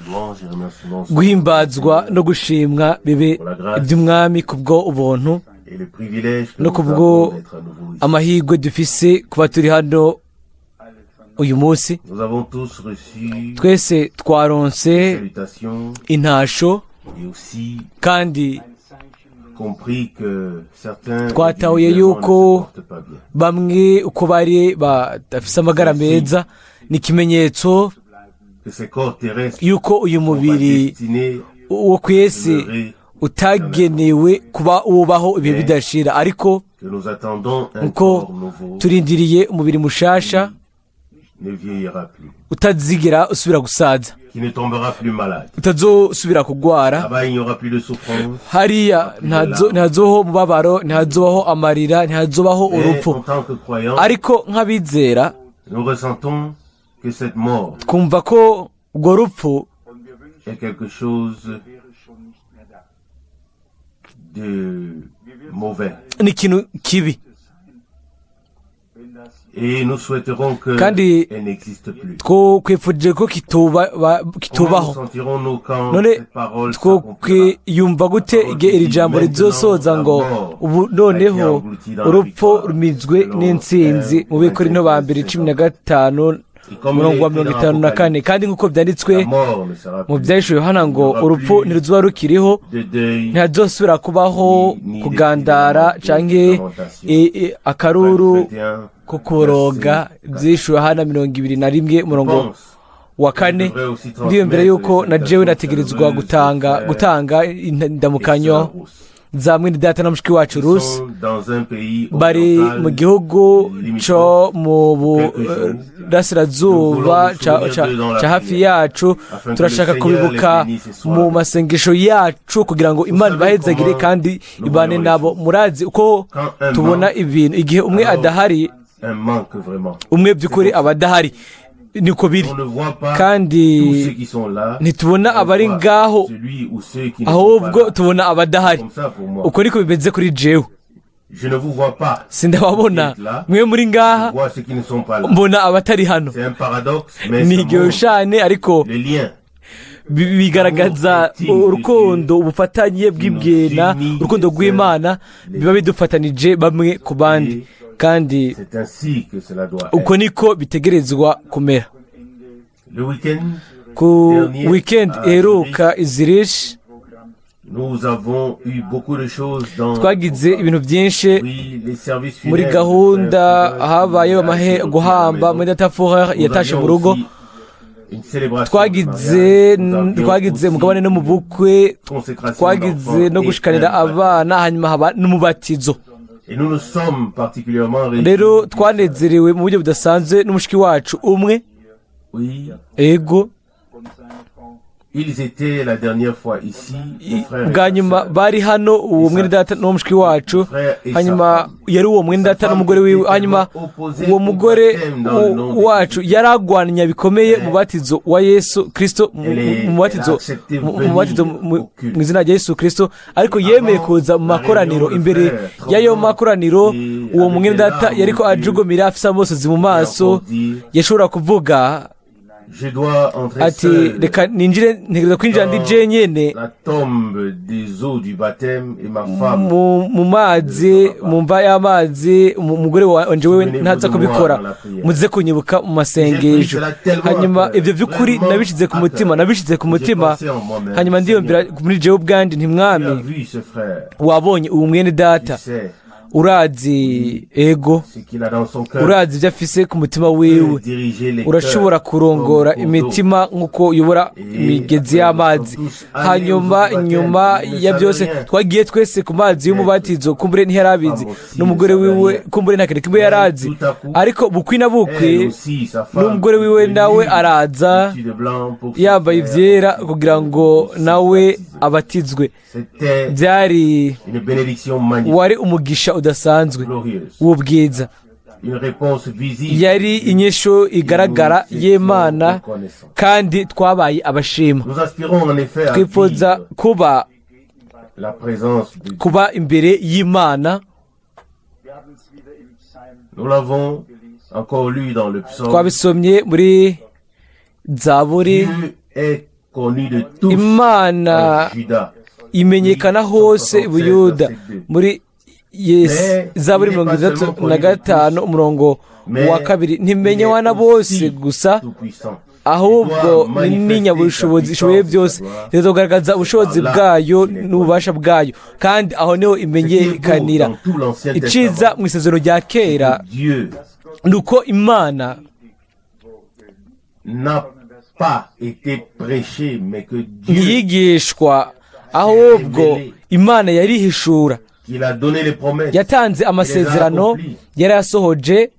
Louange et remerciements soient Guhimbazwa no gushimwa bibe iby'Umwami kubwo ubuntu et le privilège que no nous kubwo avons d'être à nouveau ici. Amahirwe dufise kuba turi hano uyu munsi. Nous avons tous reçu Twese twaronse des salutations intasho et aussi kandi compris que certains twatahuye individuellement yuko ne se portent pas bien. Bamwe uko bari badafise amagara meza ni ikimenyetso Que ces corps terrestres yuko uyu sont pas mubiri destinés wo ku isi à demeurer, utagenewe kuba wubaho ibihe bidashira ariko que nous attendons un nkuko corps nouveau turindiriye umubiri mushasha qui ne vieillira plus, utazigera usubira gusaza qui ne tombera plus malade. Utazosubira kugwara. Là-bas, il n'y aura plus de souffrance. Hariya ntazoho umubabaro, ntihazobaho amarira, ntihazobaho Mais urupfu. en tant que croyants, Ariko nk'abizera nous ressentons que cette mort twumva ko urwo rupfu est quelque chose de mauvais. Ni ikintu kibi. Et nous souhaiterons que Kandi elle n'existe plus. Twokwifurije ko Comment nous kitubaho. sentirons-nous quand None cette parole s'accomplira? twokwiyumva gute igihe iri jambo rizosoza ngo ubu noneho urupfu rumizwe n'intsinzi mu Bikorinto ba mbere 15 umurongo wa 54 kandi nk'uko byanditswe La mort ne sera mu plus Byahishuwe Yohana ngo urupfu ntiruzoba rukiriho de deuil, ntihazosubira kubaho kugandara canke akaruru 21, ko kuboroga. Ivyishuwe Yohana 21 umurongo pense wa kane. Ndiyumvira yuko na jewe nategerezwa gutanga indamukanyo za mwene data na mushiki wacu Rusi dans un pays bari oriental, mu gihugu co mu burasirazuba ca hafi yacu. Turashaka kubibuka mu masengesho yacu kugira ngo Imana ibahezagire kandi ibane nabo. Murazi uko tubona ibintu igihe umwe adahari un manque vraiment. Umwe by'ukuri aba adahari niko biri. On ne voit pas Kandi tous ceux qui sont là. Ntitubona On abari voit ngaho celui ou ceux qui ne sont ahubwo pas là. Tubona abadahari. Comme ça pour moi. Uko niko bimeze kuri jewe. Je ne vous vois pas. Sindababona Vous êtes là. mwe muri ngaha Je vois ceux qui ne sont pas là. Mbona abatari hano. C'est un paradoxe, mais Ni ça montre igihushanyo ariko les liens bigaragaza urukundo ubufatanye bw'ibwena urukundo rw'Imana biba bidufatanije bamwe ku bandi kandi C'est ainsi que cela doit uko être. Niko bitegerezwa kumera. Le week-end Ku weekend iheruka i Zurich nous avons eu beaucoup de choses dans twagize ibintu byinshi Oui, les services muri funèbres gahunda de frère habayeho Fureur amahe qui a guhamba été muri data Fureur Nous yatashe avions mu rugo. aussi une célébration de Twagize mariage. Nous avions twagize aussi umugabane no mu bukwe consécration twagize d'enfants no et gushikanira un baptême. Abana hanyuma haba n'umubatizo. Et nous nous sommes particulièrement réjouis Rero du twanezerewe mu buryo budasanzwe n'umushiki wacu umwe. Oui, Ego. Ils étaient la dernière fois ici, mon frère et Bwa sa nyuma sœur. Bari hano uwo mwene data n'uwo mushiki wacu hanyuma yari uwo mwene data n'umugore wiwe hanyuma uwo mugore wacu yaragwanya bikomeye mu batizo wa Yesu Kristo mu batizo mu izina rya Yesu Kristo ariko yemeye kuza mu makoraniro. Imbere y'ayo makoraniro uwo mwene data yariko ajugumira afise amosozi mu maso yashobora kuvuga Je dois entrer ati seul reka ninjire ntegereza kwinjira ndi jenyene la tombe des eaux du baptême et ma femme mu mazi mu mva y'amazi umugore wanje wewe ntaza kubikora muze kunyibuka mu masengesho. Hanyuma ibyo by'ukuri nabishyize ku mutima nabishyize ku mutima hanyuma ndiyumvira muri jewe ubwanje nti Tu as Mwami vu ce frère. wabonye uwo mwene data Tu sais urazi ego ce qu'il a dans son cœur. Urazi ibyo afise ku mutima wiwe Diriger les urashobora cœurs kurongora comme imitima nk'uko uyobora imigezi y'amazi. Hanyuma nyuma ya byose twagiye twese ku mazi y'umubatizo kumbure ntiyarabizi n'umugore wiwe kumbure nta kintu kimwe yarazi ariko bukwi na bukwi Elle aussi, sa femme, n'umugore wiwe nawe araza vêtue de blanc pour se yambaye faire ibyera kugira ngo nawe abatizwe. C'était Byari une bénédiction magnifique, wari umugisha udasanzwe glorieuse. W'ubwiza. Une réponse visible. Yari inyishu igaragara y'Imana kandi twabaye abashima. Nous aspirons en effet à Twifuza vivre kuba la présence de Dieu. Kuba imbere y'Imana. Nous l'avons encore lu dans le psaume. Twabisomye muri Zaburi. Dieu est connue de tous Imana en Juda. imenyekana hose Buyuda. Muri Zaburi 65 umurongo wa 2, ntimenywa na bose gusa, Tout-Puissant. ahubwo ni n'inyabushobozi ishoboye byose. Kugaragaza ubushobozi bwayo n'ububasha bwayo, kandi aho niho imenyekanira. Dans tout l'Ancien Iciza Testament, mu isezerano rya kera Dieu ni uko Imana n'a pas été prêché, mais que Dieu, ntiyigishwa, ahubwo Imana yarihishura. qu'il a donné les promesses Yatanze amasezerano, yarayasohoje,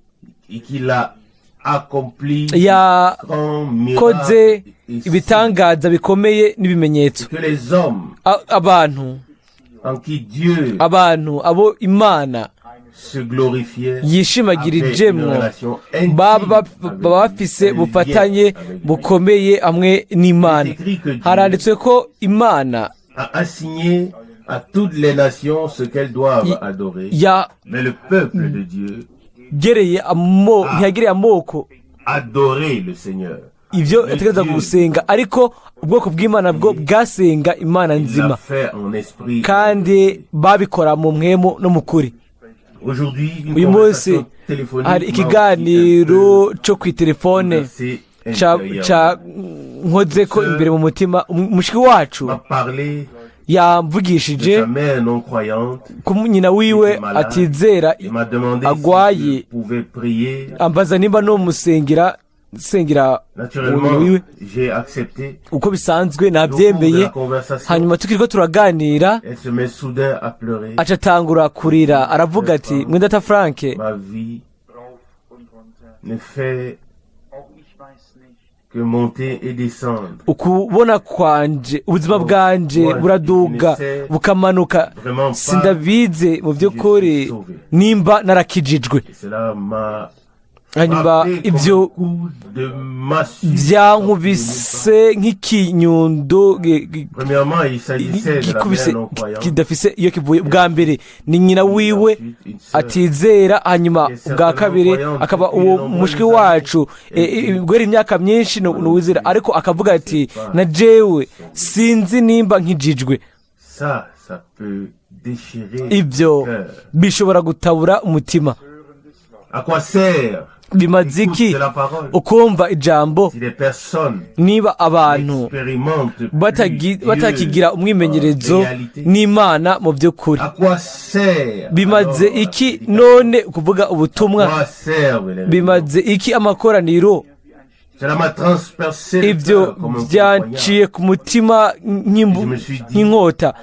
et qu'il a accompli yakoze grands miracles et signes, ibitangaza bikomeye n'ibimenyetso. que les hommes Abantu en qui Dieu abantu abo Imana se glorifiait avaient une yishimagirijemwo relation intime baba avec baba lui, bafise un lien bufatanye avec lui. bukomeye hamwe n'Imana. Haranditswe ko Imana A assigné à toutes les nations ce qu'elles doivent adorer. Mais le peuple de Dieu yagereye amo ntiyagereye amoko adorait le Seigneur. ibyo yategereza gusenga, ariko ubwoko bw'Imana bwo bwasenga Imana Il nzima, l'a fait en esprit et en kandi vérité. babikora mu mwemu no mu kuri. Aujourd'hui, une Uyu munsi conversation téléphonique hari m'a aussi ikiganiro un cyo ku peu itelefone bouleversé ca intérieurement. ca nkoze ko imbere mu mutima. Mushiki wacu M'a parlé de yamvugishije sa mère non croyante. ku nyina wiwe atizera Il m'a demandé si agwaye, je pouvais prier. ambaza nimba nomusengera, nsengera Naturellement, wiwe. j'ai accepté. Uko bisanzwe Au cours de nabyemeye. la conversation, Hanyuma tukiriko turaganira, elle se met soudain à pleurer. aca atangura kurira, aravuga ati: "Mwendata Frank, Ma vie ne fait que monter et descendre. Ukubona kwanje, ubuzima bwanje buraduga bukamanuka, sindabize mu by'ukuri nimba narakijijwe." Et cela m'a Hanyuma frappé comme ibyo un coup de massue. byankubise nk'ikinyundo Premièrement, il s'agissait de la gikubise mère non-croyante. kidafise iyo kivuye. Bwa mbere ni nyina wiwe Ensuite, une sœur. atizera, hanyuma ubwa kabiri akaba uwo mushiki wacu guhera imyaka myinshi ni uwizera, ariko akavuga ati: "Na jewe sinzi nimba nkijijwe." Ça, ça peut déchirer Ibyo le cœur. bishobora gutabura umutima. À quoi sert Bimaze iki l'écoute de la parole ukumva ijambo si les personnes niba abantu n'expérimentent plus Dieu batakigira en umwimenyerezo réalité? n'Imana mu by'ukuri? À quoi sert Bimaze alors la iki prédication? none kuvuga ubutumwa? À quoi servent les réunions? Bimaze iki amakoraniro? Cela m'a transpercé le Ibyo cœur comme un coup de poignard. byanciye ku mutima nk'inkota.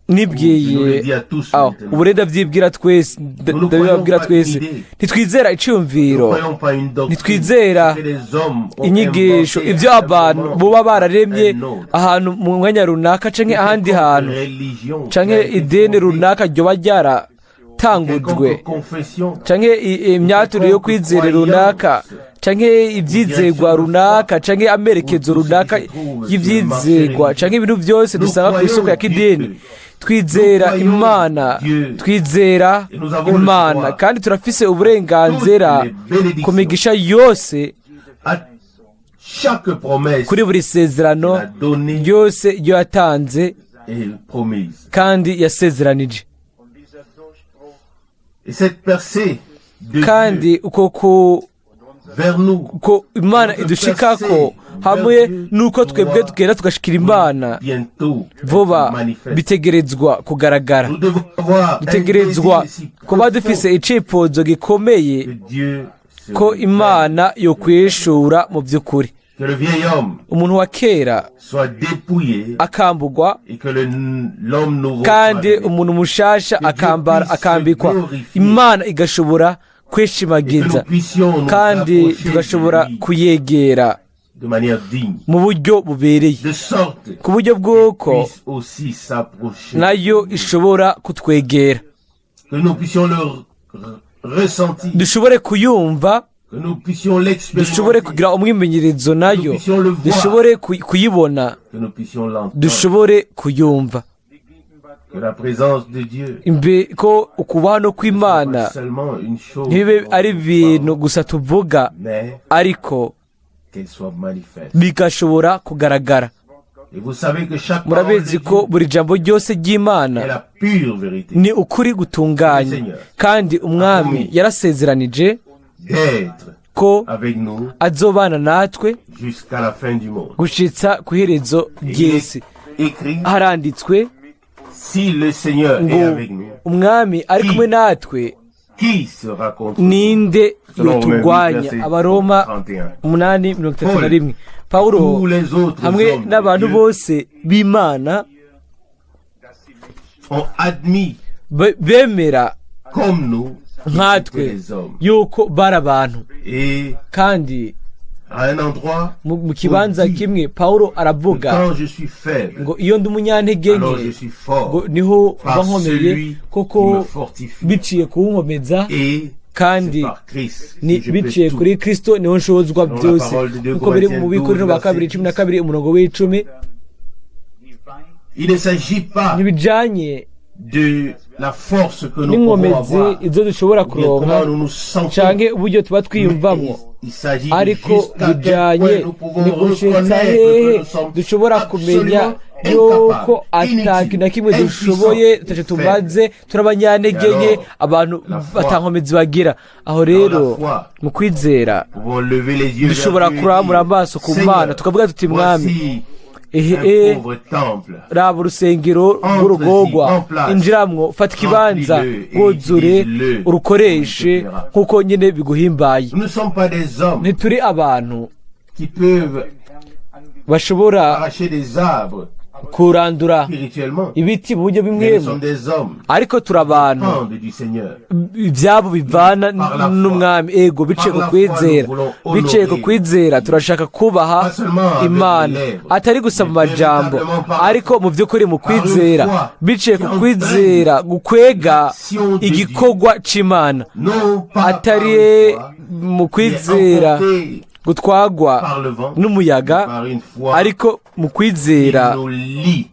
Je nous le Nibwiye dis à tous aho maintenant. ubu rero ndabyibwira twese, ndabibabwira twese: ntitwizera Nous iciyumviro, ne croyons pas une doctrine ntitwizera que les hommes ont inyigisho, inventée ibyo à un abantu moment buba bararemye un autre. ahantu mu mwanya runaka canke ahandi hantu, Religion qui canke a été ideni fondée, runaka ryoba ryaratangujwe, quelconque confession, canke imyaturire yo kwizera runaka, canke ibyizegwa runaka, canke amerekezo runaka y'ibyizegwa, canke ibintu byose dusanga ku isoko ya kidini. Twizera Imana, twizera Imana, kandi turafise uburenganzira ku migisha yose, à chaque promesse kuri buri sezerano qu'il a donnée ryose ryo yatanze et promise. kandi yasezeranije. Et cette percée de Kandi Dieu uko ku vers nous ko Imana idushikako hamwe n'uko twebwe tugenda tugashikira Imana bientôt vuba être manifeste. bitegerezwa kugaragara. Nous devons avoir un Dutegerezwa désir si kuba profond dufise icifuzo gikomeye que Dieu se ko révèle, Imana yokwishura mu by'ukuri, que le vieil homme umuntu wa kera soit dépouillé akambugwa, et que l'homme nouveau soit kandi révélé. umuntu mushasha akambara, akambikwa, Imana igashobora Et que kwishimagiza, nous puissions nous kandi approcher tugashobora de lui kuyegera de manière digne, mu buryo bubereye, de sorte ku buryo bw'uko puisse aussi s'approcher, nayo ishobora kutwegera, que nous puissions le ressentir, dushobore kuyumva, que nous puissions dushobore l'expérimenter, kugira umwimenyerezo nayo, que nous puissions le voir, dushobore kuyibona, que nous puissions l'entendre, dushobore kuyumva. Que la présence de Dieu Imbe ko ukubaho no ne soit kw'Imana pas seulement une chose ntibibe dont ari nous ibintu parlons, gusa tuvuga, mais ariko qu'elle soit manifeste. bigashobora kugaragara. Et vous savez que chaque parole de Murabizi Dieu ko buri jambo ryose ry'Imana est la pure vérité. ni ukuri gutunganye, kandi Umwami yarasezeranije D'être ko avec nous azobana natwe jusqu'à la fin du monde. gushitsa ku iherezo Et il ry'isi. est écrit, Haranditswe si le Seigneur est ngo avec nous, Umwami ari kumwe natwe, qui sera contre nous? ninde Selon Romains 8, yoturwanya? verset Abaroma 31. 8:31. Pawulo Tous les autres hamwe hommes de n'abantu Dieu bose b'Imana ont admis, bemera comme nous, qu'ils nkatwe étaient des hommes. yuko bari abantu. Et Kandi à un endroit, mu kibanza kimwe Pawulo aravuga quand je suis faible, ngo iyo ndi umunyantege alors nke je suis fort ngo niho mba par nkomeye, celui qui kuko me fortifie. biciye kuwunkomeza Et kandi c'est par Christ ni que je peux biciye tout. kuri Kristo niho nshobozwa Selon la byose, parole de 2 nkuko biri mu Corinthiens Bikorinto ba 12, kabiri 12 umurongo w'icumi. Il ne s'agit pas Ntibijanye de la force que nous pouvons n'inkomezi avoir, izo dushobora ou bien kuronka comment nous nous sentons, canke uburyo tuba twiyumvamwo, mais il s'agit de ariko jusqu'à quel bijanye point nous pouvons ni gushitsa reconnaître que hehe nous sommes dushobora kumenya absolument yuko incapables, ata kintu na kimwe inutiles, dushoboye, impuissants tutaco et tumaze, turi abanyantege Et nke, alors, abantu la foi, batankomezi bagira. Aho dans la rero foi, mu kwizera nous pouvons lever les yeux vers dushobora Dieu et kuramura dire, amaso ku Seigneur, Mana tukavuga tuti: Mwami, voici ehe un e pauvre temple. raba urusengero Entre-y, rw'urugogwa, en place. injiramwo, fata ikibanza, Remplis-le et wuzure, utilise-le urukoreshe comme il te plaira. nk'uko nyine biguhimbaye. Nous ne sommes pas des hommes Ntituri abantu qui peuvent bashobora arracher des arbres kurandura spirituellement, ibiti mu buryo mais nous bimwe, sommes des hommes ariko turi abantu dépendent du Seigneur. ibyabo bivana Par la foi. n'Umwami. Ego, biciye Par ku la foi, kwizera, nous voulons biciye ku honorer kwizera turashaka kubaha Pas seulement avec Imana, les lèvres, atari gusa mu mais majambo, véritablement par la ariko mu by'ukuri mu Par une kwizera, foi biciye ku qui kwizera gukwega l'action de igikorwa c'Imana, Non pas par atari une foi mu qui est kwizera emportée gutwagwa par le vent, n'umuyaga, par une foi ariko mu qui kwizera nous lie.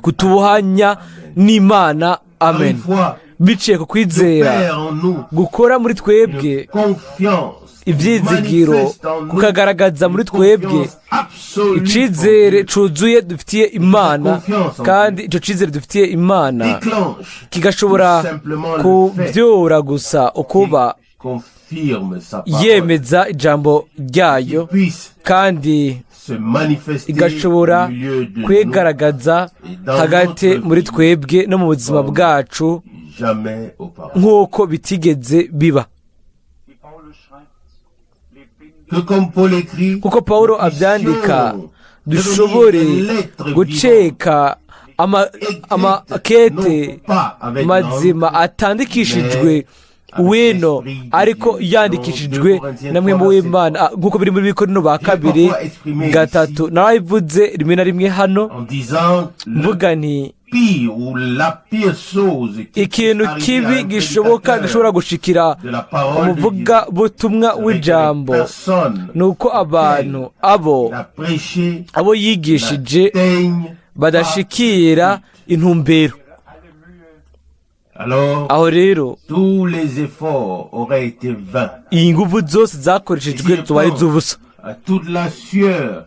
kutubuhanya n'Imana. Par Amen. une foi Biciye ku qui kwizera opère en nous gukora muri twebwe une confiance, ibyizigiro, manifeste en nous kukagaragaza muri une twebwe confiance absolue en icizere Dieu, cuzuye dufitiye Imana, kandi icyo cizere dufitiye Imana déclenche kigashobora tout simplement le fait kubyora gusa ukuba qu'il confirme sa parole, yemeza ijambo ryayo, qu'il puisse kandi se manifester igashobora au milieu de nous kwigaragaza hagati muri twebwe no mu buzima bwacu jamais auparavant. nk'uko bitigeze biba. Que comme Paul écrit, Kuko Pawulo nous puissions abyandika, dushobore devenir des lettres guceka amakete non pas avec mazima langue, atandikishijwe wino, ariko yandikishijwe na mwe mu w'Imana. Ah, nk'uko biri muri Bikorino ba kabiri 3, narabivuze rimwe na rimwe hano en disant le mvuga nti pire ou la pire chose qui ikintu puisse arriver à kibi un gishoboka prédicateur gishobora gushikira de la parole de Dieu umuvugabutumwa serait que les w'ijambo personnes ni uko abantu abo il a prêché abo yigishije n'atteignent badashikira intumbero. Alors, Aho rero tous les efforts auraient été vains. iyi nguvu zose zakoreshejwe tubaye iz'ubusa. À toute la sueur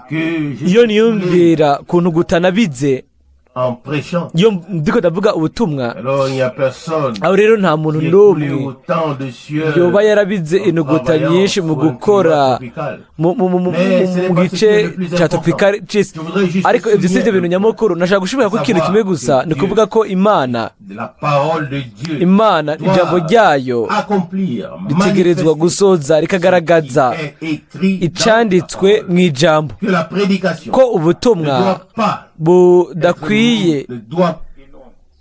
que j'ai Iyo coulée niyumvira kuntu gutanabize en prêchant, iyo ndiko ndavuga ubutumwa, alors il n'y a personne aho rero nta muntu qui ait coulé n'umwe autant de sueur yoba yarabize en inuguta travaillant nyinshi mu sur un climat gukora tropical. mu Mais ce n'est mu pas ce qui gice est le plus cya important. tropicale c'isi. Je voudrais juste Ariko ibyo si byo souligner bintu nyamukuru. Nashaka gushimira ko ikintu savoir kimwe gusa que ni Dieu, ukuvuga ko Imana, de la parole de Dieu Imana doit ijambo ryayo accomplir, ritegerezwa manifester gusoza rikagaragaza ce qui est écrit dans la icanditswe parole. mu ijambo, Que la prédication ko ne ubutumwa doit pas budakwiye être, ne doit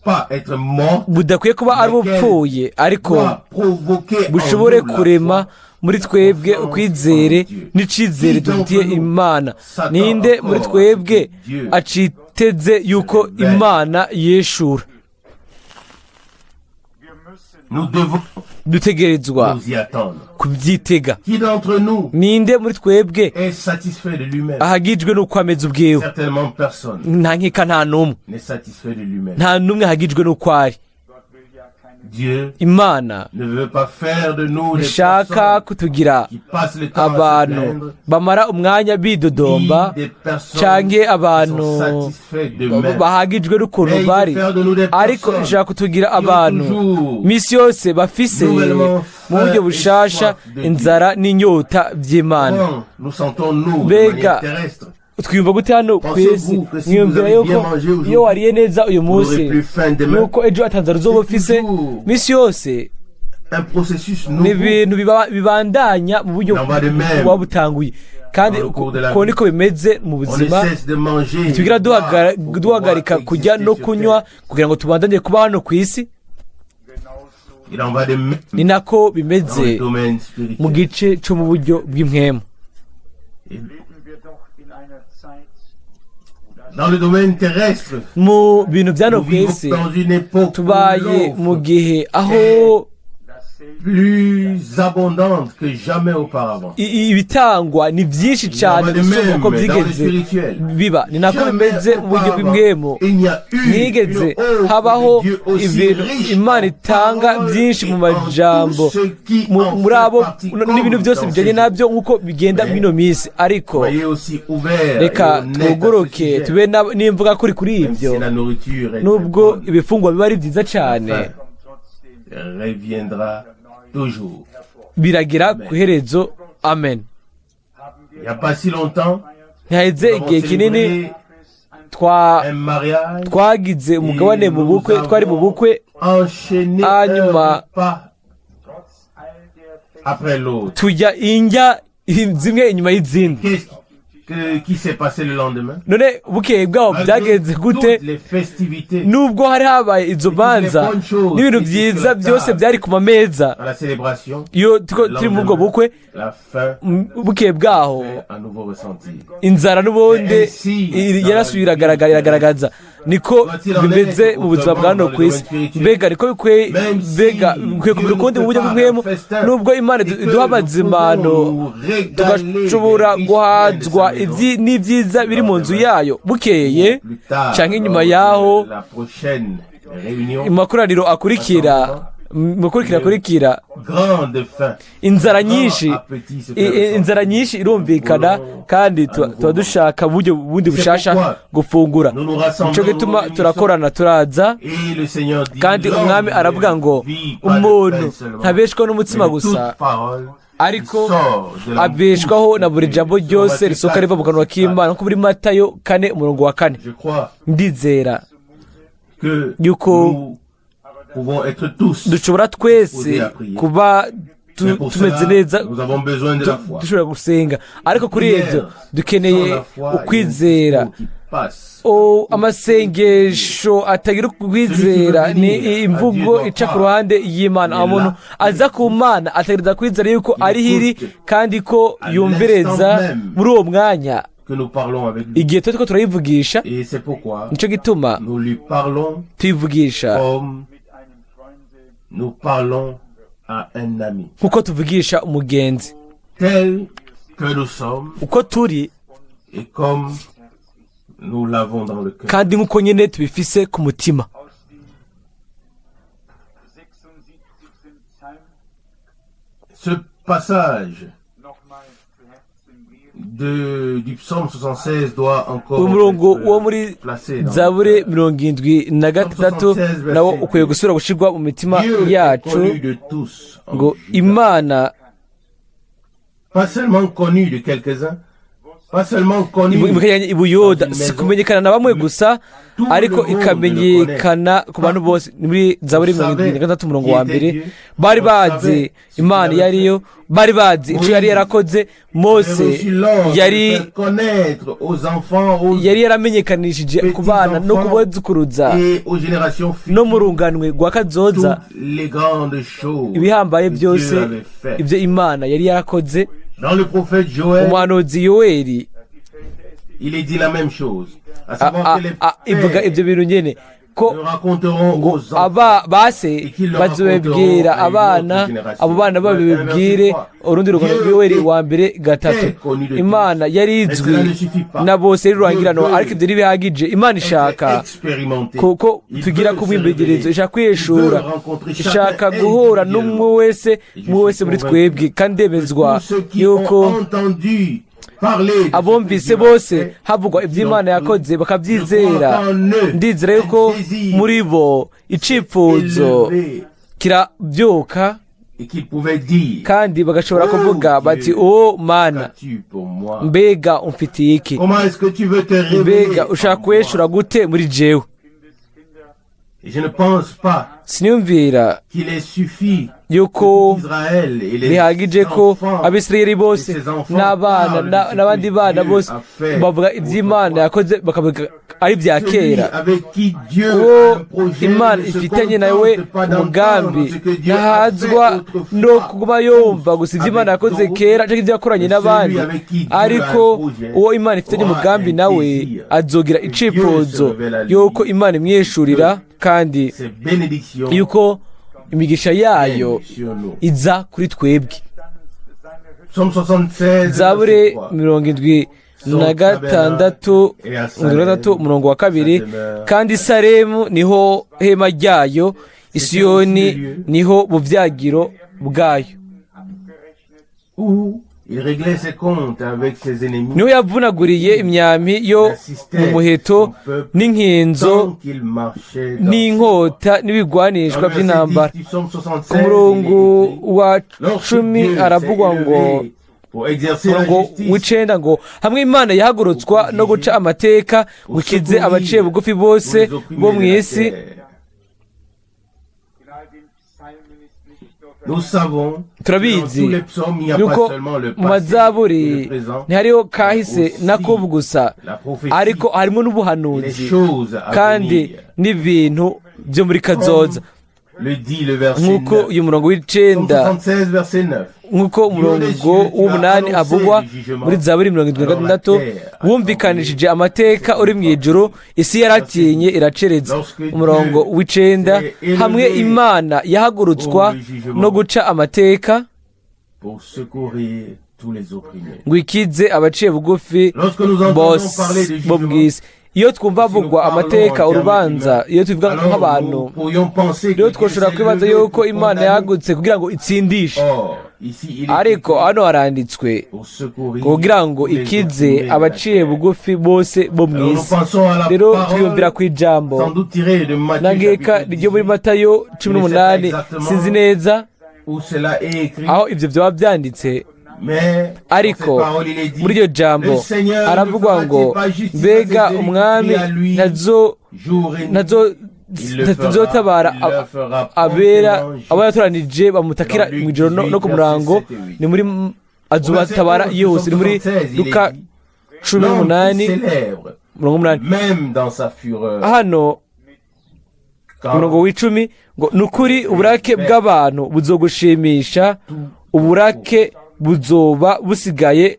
pas être morte, budakwiye kuba ari ubupfuye, ariko doit provoquer en bushobore nous la kurema foi, muri twebwe ukwizere n'icizere dufitiye Imana. Ninde muri twebwe aciteze yuko Imana yeshura? Nous devons Dutegerezwa nous y attendre. kubyitega. Qui d'entre nous Ninde muri twebwe est satisfait de lui-même? ahagijwe n'uko ameze ubwiwe? Certainement personne Nta nkeka, nta n'umwe, n'est satisfait de lui-même. nta n'umwe ahagijwe n'uko ari. Imana ishaka kutugira abantu bamara umwanya bidodomba canke abantu bahagijwe n'ukuntu bari, ariko ishaka kutugira abantu misi yose bafise mu buryo bushasha inzara n'inyota vy'Imana. Mbega twiyumva gute hano ku isi? Mwiyumvira yuko iyo wariye neza uyu munsi nuko ejo atanzara uzoba ufise? Misi yose ni ibintu bibandanya mu buryo buba butanguye, kandi uko niko bimeze mu buzima. Tugira duhagarika kujya no kunywa kugira ngo tubandanye kuba hano ku isi. Ni nako bimeze mu gice cyo mu buryo bw'impwemu. Mu bintu bya no ku isi tubaye mu gihe aho ibitangwa ni byinshi cyane gusumba uko byigeze biba. Ni nako bimeze mu buryo bw'impwemu. Ntigeze habaho ibintu Imana itanga byinshi mu majambo muri abo n'ibintu byose bijyanye nabyo nk'uko bigenda mw'ino minsi. Ariko reka twugoroke tube n'imvuga kuri kuri ibyo, nubwo ibifungwa biba ari byiza cyane, biragira ku iherezo. Amen. Ntihaheze igihe kinini twagize umugabane mu bukwe, twari mu bukwe, hanyuma tujya indya zimwe inyuma y'izindi. None bukeye bwaho byagenze gute? Nubwo hari habaye izo manza n'ibintu byiza byose byari ku mameza iyo turi muri ubwo bukwe, bukeye bwaho inzara n'ubundi yarasubiye iragaragaza. Niko bimeze mu buzima bwa hano ku isi. Mbega niko bikwiye, mbega bikwiye kumera ukundi mu buryo bw'impwemu. Nubwo Imana iduha amazimano tugashobora guhazwa n'ibyiza biri mu nzu yayo, bukeye cyangwa inyuma yaho makoraniro akurikira, akurikira inzara nyinshi, inzara nyinshi irumvikana, kandi tuba dushaka uburyo bundi bushasha gufungura. Nico gituma turakorana, turaza, kandi umwami aravuga ngo umuntu ntabeshwaho n'umutsima gusa, ariko abeshwaho na buri jambo ryose risohoka riva mu kanwa k'Imana, nko muri Matayo 4:4. Ndizera yuko dushobora twese kuba tumeze neza, dushobora gusenga, ariko kuri ibyo dukeneye ukwizera. Amasengesho atagira ukwizera ni imvugo ica ku ruhande y'Imana. Umuntu aza ku Mana ategereza kwizera yuko ari hiri kandi ko yumvireza muri uwo mwanya igihe tuba turayivugisha. Nicyo gituma tuyivugisha nkuko tuvugisha umugenzi, uko turi kandi nkuko nyine tubifise ku mutima. Ce passage du psaume 76 doit encore umurongo wo muri Zaburi 76 nawo ukwiye gusubira gushirwa mu mitima yacu, ngo Imana pas seulement connu de quelques-uns, Ibuyuda si kumenyekana na bamwe gusa, ariko ikamenyekana ku bantu bose. Muri Zaburi 76:1 bari bazi Imana iyo ariyo, bari bazi icyo yari yarakoze. Mose yari yaramenyekanishije ku bana no kubozukuruza no mu runganwe rwa kazoza ibihambaye byose ibyo Imana yari yarakoze. Umuhanuzi Yoweri ivuga ibyo bintu nyine. Ko aba base bazobibwira abana, abo bana babibwire urundi rugano rw'iweri wa mbere 3. Imana yari izwi na bose rurangiranwa, ariko ibyo ntibihagije. Imana ishaka kuko tugira ku bwimbegerezo, ishaka kwiheshura, ishaka guhura n'umwe wese, umwe wese muri twebwe. Kandi ndemezwa yuko abumvise bose havugwa iby'Imana yakoze bakabyizera, ndizera yuko muri bo icyifuzo kirabyuka kandi bagashobora kuvuga bati: "O Mana, mbega umfitiye iki? Mbega ushaka kuheshura gute muri jewe?" Siniyumvira yuko bihagije ko Abisirayeli bose n'abana n'abandi bana bose bavuga iby'Imana yakoze, bakavuga ari ibya kera. Uwo Imana ifitanye nawe umugambi ntahazwa no kuba yumva gusa ibyo Imana yakoze kera cyangwa ibyo yakoranye n'abandi, ariko uwo Imana ifitanye umugambi nawe azogira icyifuzo yuko Imana imwishurira, kandi yuko imigisha yayo iza kuri twebwe. Zaburi 76, 63, umurongo wa 2: "Kandi Salemu niho hema ryayo, Isiyoni niho buvyagiro bwayo." Niho yavunaguriye imyambi yo mu muheto, n'inkinzo n'inkota n'ibigwanishwa by'intambara. Ku murongo wa 10 haravugwa ngo, umurongo w'9 ngo: "Hamwe Imana yahagurutswa no guca amateka ngo ikize abaciye bugufi bose bo mu isi." Turabizi yuko mu mazaburi ntihariho kahise n'akubu gusa, ariko harimo n'ubuhanuzi kandi n'ibintu byo muri kazoza, nk'uko uyu murongo w'9, nk'uko umurongo w'8 avugwa muri Zaburi 76: "Wumvikanishije amateka uri mu ijuru, isi yaratinye iracereza." Umurongo w'9: "Hamwe Imana yahagurutswa no guca amateka ngo ikize abaciye bugufi bose bo mu isi." Iyo twumva havugwa amateka, urubanza, iyo tuvuga nk'abantu rero, twoshobora kwibaza yuko Imana yahagutse kugira ngo itsindishe, ariko hano haranditswe kugira ngo ikize abaciye bugufi bose bo mu isi. Rero twiyumvira ku ijambo nangeka ryo muri Matayo 18, sinzi neza aho ibyo byaba byanditse, ariko muri iryo jambo haravugwa ngo: "Mbega umwami ntazotabara abera abo yatoranije bamutakira mu ijoro no ku murango?" Ni muri azobatabara yihuse. Ni muri Luka 18, 8. Hano umurongo w'10 ngo: "Ni ukuri uburake bw'abantu buzogushimisha, uburake buzoba busigaye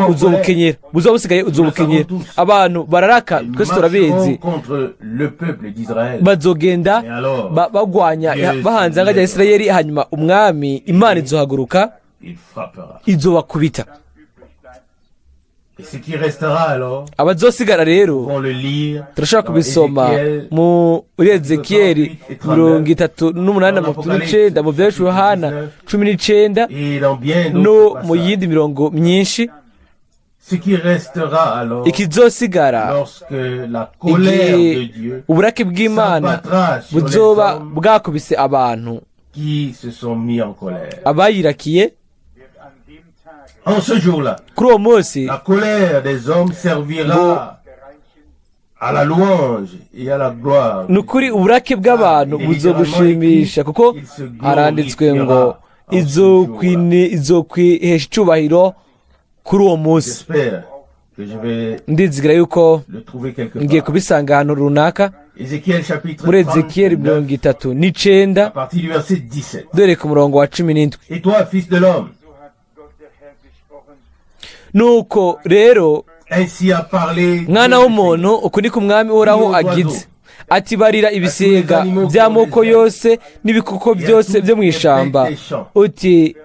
uzobukenyera, buzoba busigaye uzobukenyera." Abantu bararaka, twese turabizi, bazogenda bagwanya bahanze anga rya Isirayeli, hanyuma umwami Imana izohaguruka izobakubita. Abazosigara rero turashobora kubisoma muri Ezekiyeli 38 39, mu byahishuwe Yohana 19, no mu yindi mirongo myinshi. Ikizosigara igihe uburake bw'Imana buzoba bwakubise abantu abayirakiye kuri uwo munsi, ni ukuri uburake bw'abantu buzogushimisha, kuko haranditswe ngo izokwihesha icyubahiro kuri uwo munsi. Ndizigira yuko ngiye kubisanga ahantu runaka muri Ezekiyeli 39, dore ku murongo wa 17. "Nuko rero, mwana w'umuntu, uku ni ku mwami Uhoraho agize: Ati: "Barira ibisiga by'amoko yose n'ibikoko byose byo mu ishyamba uti: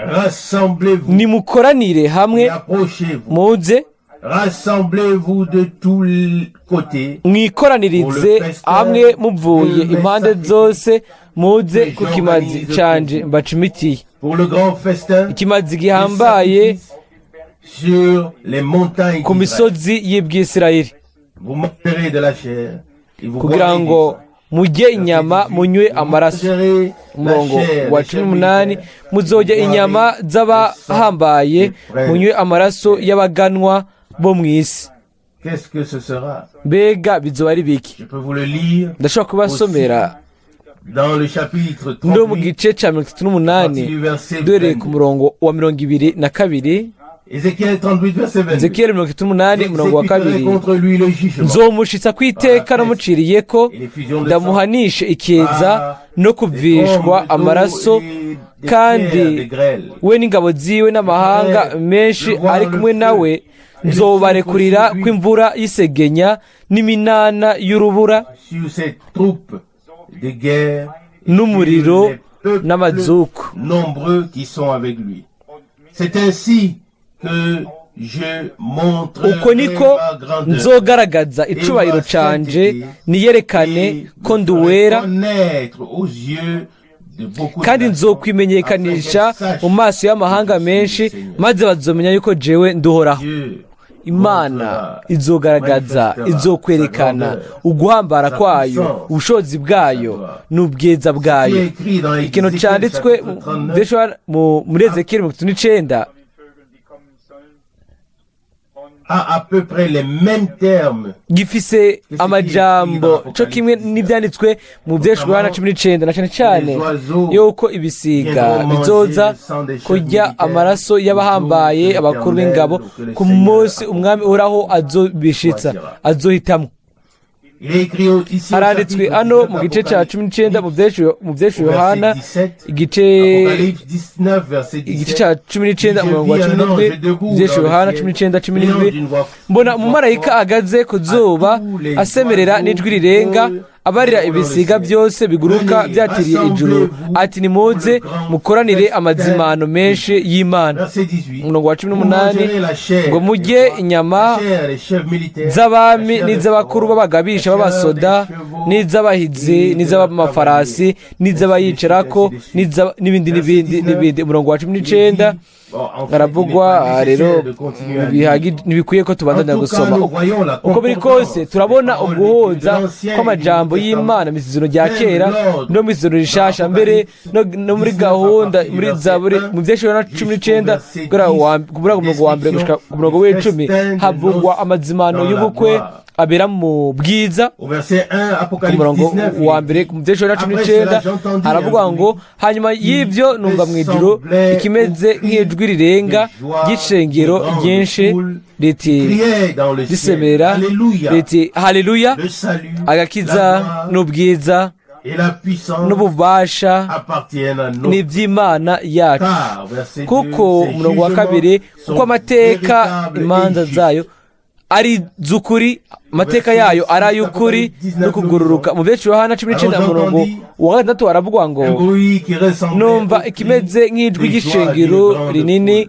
Rassemblez-vous nimukoranire hamwe, et approchez-vous. muze, Rassemblez-vous de tous les côtés mwikoranirize hamwe muvuye impande zose, muze ku kimazi canje mbacumitiye, pour le grand festin ikimazi gihambaye sur les montagnes ku d'Israël. misozi y'Ibwisirayeli, Vous mangerez de la chair et vous kugira boirez du ngo sang. murye inyama, munywe amaraso. Umurongo wa 18: muzorya inyama z'abahambaye, munywe amaraso y'abaganwa bo mu isi. Qu'est-ce que ce sera? Mbega bizoba ari biki? Je peux vous le lire Ndashobora kubasomera dans le chapitre no mu 38, gice cya 38, du verset duhereye ku 22. murongo wa 22. Ézéchiel 38, verset 22. Ezekiyeli 38, umurongo wa J'exécuterai 2. contre lui le jugement Nzomushitsa ku iteka namuciriye ko, et l'effusion de sang, ndamuhanishe ikiza no kuvishwa amaraso, kandi we n'ingabo ziwe n'amahanga menshi ari kumwe nawe, nzobarekurira kw'imvura y'isegenya n'iminana y'urubura sur ses troupes de guerre et n'umuriro sur les peuples n'amazuku. nombreux qui sont avec lui. C'est ainsi que je montrerai Uko niko ma grandeur nzogaragaza icubahiro canje, niyerekane ko ndi uwera, connaître aux yeux de beaucoup de kandi nations, nzokwimenyekanisha afin qu'elles sachent mu maso y'amahanga que je suis menshi, le Seigneur. maze bazomenya yuko jewe nduhoraho. Dieu Imana izogaragaza, izokwerekana uguhambara kwayo, ubushobozi bwayo n'ubwiza bwayo. Ikintu cyanditswe muri Ezekiyeli 39 a à peu près les mêmes termes gifise amajambo co kimwe n'ibyanditswe mu byeshuri Yohana 19, na cyane cyane yuko ibisiga bizoza kurya amaraso y'abahambaye, abakuru b'ingabo, ku munsi umwami Uhoraho azobishitsa, azohitamwo. Il est écrit ici au Haranditswe chapitre hano 19 mu gice cya 19 mu byeshu Yohana, Apocalypse 17, igice Apocalypse 19, verset igice 17. cya 19, umurongo wa 17, byeshu Yohana 19 17: Mbona umumarayika ahagaze ku zuba, asemerera n'ijwi rirenga, abarira ibisiga byose biguruka byatiriye ijuru ati: "Nimuze mukoranire amazimano menshi y'Imana." Verset 18. Umurongo wa 18 ngo: "Murye inyama z'abami n'iz'abakuru b'abagabisha b'abasoda, n'iz'abahizi, n'iz'abamafarasi, n'iz'abayicarako, n'ibindi n'ibindi n'ibindi." Umurongo wa 19 haravugwa rero, ntibikwiye ko tubandanya gusoma. Uko biri kose, turabona uguhuza kw'amajambo y'Imana mu Isezerano rya Kera no mu Isezerano Rishasha, mbere no muri gahunda muri Zaburi, mu byeshuri na 19, guhera ku murongo wa mbere gushika ku murongo w'10, havugwa amazimano y'ubukwe abera mu bwiza. Ku murongo wa mbere mu byeshuri na 19 haravuga ngo: "Hanyuma y'ibyo numva mu ijuru ikimeze nk'ijwi rirenga ry'icengero ryinshi riti, risemera riti: 'Haleluya! Agakiza n'ubwiza n'ububasha ni iby'Imana yacu, kuko," umurongo wa 2, "kuko amateka imanza zayo ari z'ukuri, amateka yayo ari ay'ukuri no kugururuka." Mu benshi Yohana 19, umurongo wa 6 haravugwa ngo: "Numva ikimeze nk'ijwi ry'ishengero rinini,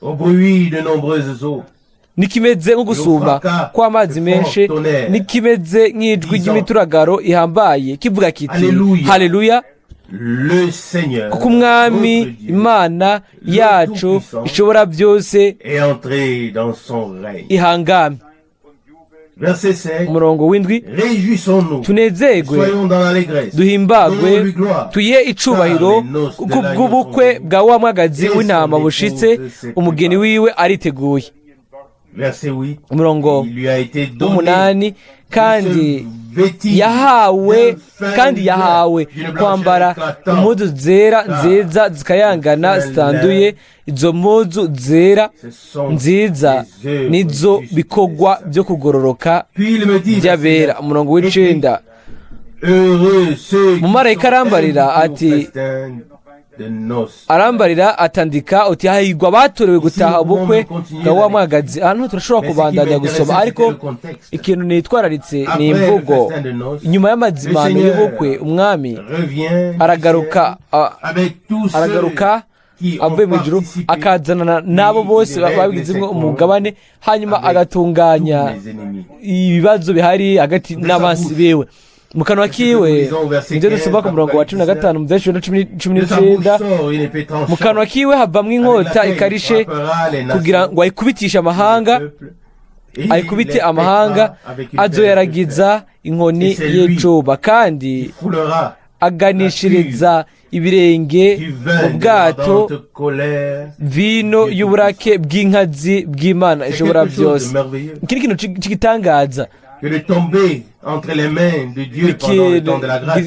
Au bruit de nombreuses eaux, n'ikimeze nko gusuma kw'amazi menshi, n'ikimeze nk'ijwi ry'imituragaro ihambaye, kivuga kiti: 'Haleluya! Le Seigneur, Kuko Umwami notre Dieu, Imana yacu ishobora byose est entré dans son règne.'" ihangame." Verset 7. Umurongo w'7: Réjouissons-nous, "Tunezerwe, soyons dans l'allégresse, duhimbagwe, donnons-lui gloire, tuyihe icubahiro, kuko bw'ubukwe bwa wa mwagazi w'intama bushitse, umugeni wiwe ariteguye." Verset 8. Umurongo Il lui a été donné w'8: kandi de se vêtir yahawe d'un fin kandi lin, yahawe d'une kwambara blancheur éclatante. impuzu zera nziza zikayangana zitanduye. Izo mpuzu zera Ce sont nziza les œuvres nizo justes bikorwa des saints. byo kugororoka Puis il me dit, by'abera. Umurongo w'9: heureux ceux qui Umumarayika sont arambarira invités au ati, festin Arambarira atandika uti: "Hahirwa abatorewe gutaha ubukwe bwa wa mwagazi." Ahantu turashobora kubandanya gusoma, ariko ikintu nitwararitse ni imvugo: inyuma y'amazimano y'ubukwe, umwami aragaruka avuye mu ijuru, akazanana n'abo bose babigizemo umugabane, hanyuma agatunganya ibibazo bihari hagati n'abansi biwe. Mu kanwa kiwe, nibyo dusoma ku murongo wa 15 mu Byahishuwe 19, mu kanwa kiwe havamwo inkota ikarishe, kugira ngo ayikubitishe amahanga, ayikubite amahanga, azoyaragiza inkoni y'icuba, kandi aganishiriza ibirenge mu bwato vino y'uburake bw'inkazi bw'Imana ishobora byose. Iki ni ikintu cy'igitangaza,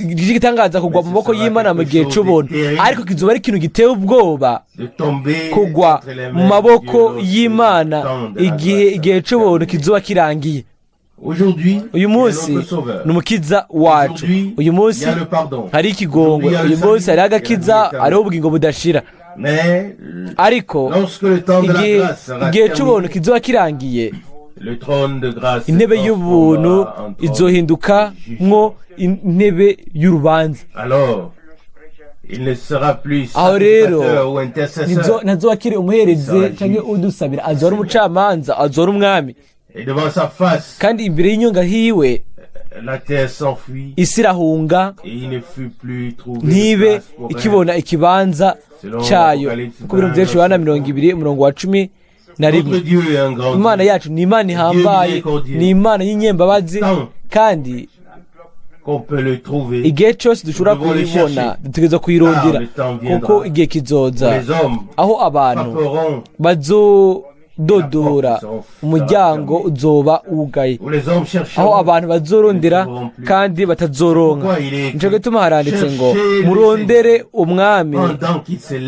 igitangaza kugwa mu maboko y'Imana mu gihe c'ubuntu, ariko kizoba ari ikintu giteye ubwoba kugwa mu maboko y'Imana igihe c'ubuntu kizoba kirangiye. Uyu munsi ni Umukiza wacu, uyu munsi hari ikigongwe, uyu munsi hariho agakiza, hariho ubugingo budashira, ariko igihe c'ubuntu kizoba kirangiye, intebe y'ubuntu izohinduka mwo intebe y'urubanza. Aho rero ntazoba akiri umuherezi cyangwa udusabira, azora umucamanza, azora umwami. Kandi imbere y'inyonga hiwe isi irahunga, ntibe ikibona ikibanza cyayo, kuko ibintu byinshi. Yohana 20, umurongo wa 11. Imana yacu ni Imana ihambaye, ni Imana y'inyembabazi, kandi igihe cyose dushobora kuyibona dutegereza kuyirondera, kuko igihe kizoza aho abantu bazododora, umuryango uzoba wugaye, aho abantu bazorondera kandi batazoronka. Nico gituma haranditse ngo: "Murondere umwami